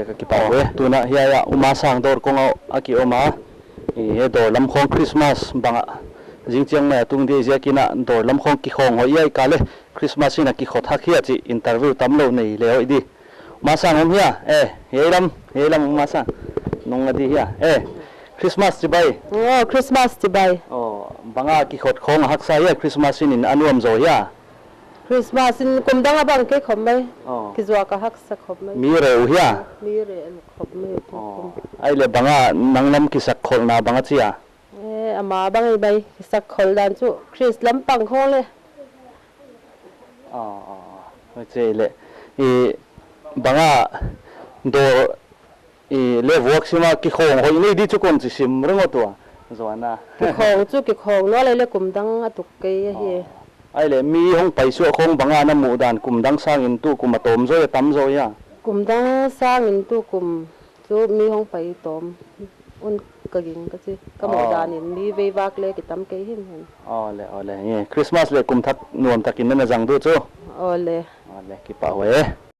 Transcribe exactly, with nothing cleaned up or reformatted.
Ka kipah ve. Tuna hiya, Uma Sang dor kong a, a kium a. I he dor lam khong Christmas banga jing chiang mai a tung di jia kina dor lam khong kikhong ho i ai ka le Christmas in a kikhot hak hia chi interview tam lo nei le hoi di. Uma Sang um hia? Eh, hei lam, hei lam Uma Sang. Nung a di hia? Eh, Christmas chibai. Oh, Christmas chibai. Oh, banga kikhot khong haksa hia Christmas in in anuam zo hia? Christmas in kum dang a bang kei khop mai. Oh. Kijua ka haksa khop mai. Mi reu hia? Mi reu khop mai. Oh. Ai le banga nang lam kisak kholna banga chia. Eh, ama bang i bai kisak khol dan chu Chris lam pang khong le. Oh, oh, oh. Che le. I banga dor I le vuak sima kikhong hoi nei di chu kon chi sim ring o tua. Zuana. Kikhong chu kikhong no le le kum dang a tuk kei ahi. Oh. Ai le mi hong pai chu a khong banga na mu dan kum dang sangin tu kum a tom zo ya tam zo ya. Kum dang sangin tu kum chu mi hong pai tom un ka ging ka chi. Ka mu dan in mi vei vak le kitam kei hin hin. Oh le, oh le. Ye, Christmas le kum thak nuam takin na na jang du chu. Oh le. Oh le, kipah ve.